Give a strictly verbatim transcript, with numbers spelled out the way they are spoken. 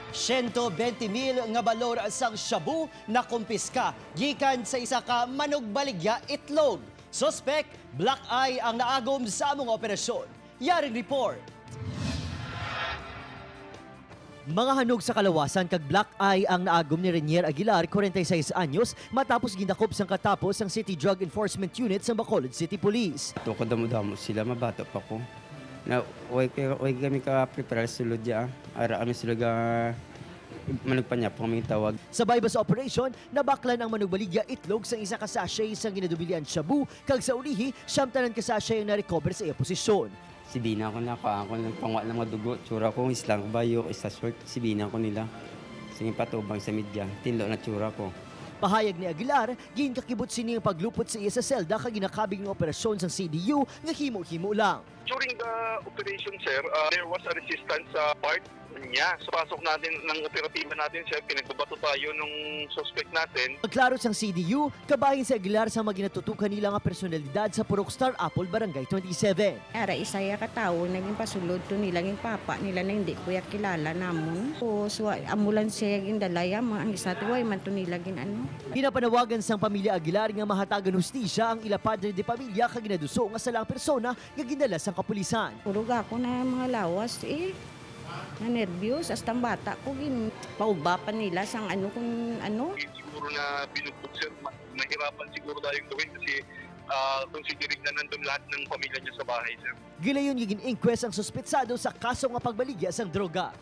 Siyento bente mil nga balor sang shabu nakumpiska gikan sa isa ka manugbaligya itlog. Suspek, Black Eye ang naagom sa among operasyon. Yaring report. Mga hanog sa kalawasan kag black eye ang naagom ni Renier Aguilar, kwarenta y seis anyos, matapos gindakop sang katapo sang City Drug Enforcement Unit sa Bacolod City Police. Ato ko damo-damo sila, mabata pa ko. Na, way, kay, way kami ka-prepare sulod ya. Ara kami sulod ga manugpanya po kami tawag. Sa Baybas operation, nabaklan ang manugbaligya itlog sang isa ka sachet sang ginadubilian shabu, kag sa ulihi, siyam tanan ka sachet ang na-recover sa iya posisyon. Sibina ko na, kuhaan ko, nagpangwa ng mga dugo, tsura ko, islang bayo, isa short, sibina ko nila. Sige, patubang sa media, tinlo na tsura ko. Pahayag ni Aguilar, ginkakibot sini ang paglupot sa iya sa selda kag ginakabig ang operasyon sang C D U nga himo-himo lang. During the operation, sir, uh, there was a resistance sa part niya. So, pasok natin ng operatiba natin, sir, pinagbabato tayo nung suspect natin. Pagklaro sang C D U, kabahin si Aguilar sa mga ginatutukan nila nga personalidad sa Purok Star Apple, Barangay twenty-seven. Ara, isa ya ka tawo naging pasulod to nila, ging papa nila na hindi ko ya kilala namon. O, so, ambulansya ya gindala ya, mga ang isa to, way man to nila gin ano. Ginapanawagan sang pamilya Aguilar nga mahatagan hustisya ang ila padre de pamilya kag ginaduso nga sala ang persona nga gindala sang kapulisan. Urog ako na mga lawas, eh. Na nervyos, hasta ang bata ko, gin pauba pa nila sang ano kung ano. Siguro na binugbog, sir, ma-, mahirapan siguro tayong gawin kasi, ah, considering na nandun lahat ng pamilya niya sa bahay, sir. Gilayon nga gin-inquest ang suspetsado sa kaso nga pagbaligya sang droga.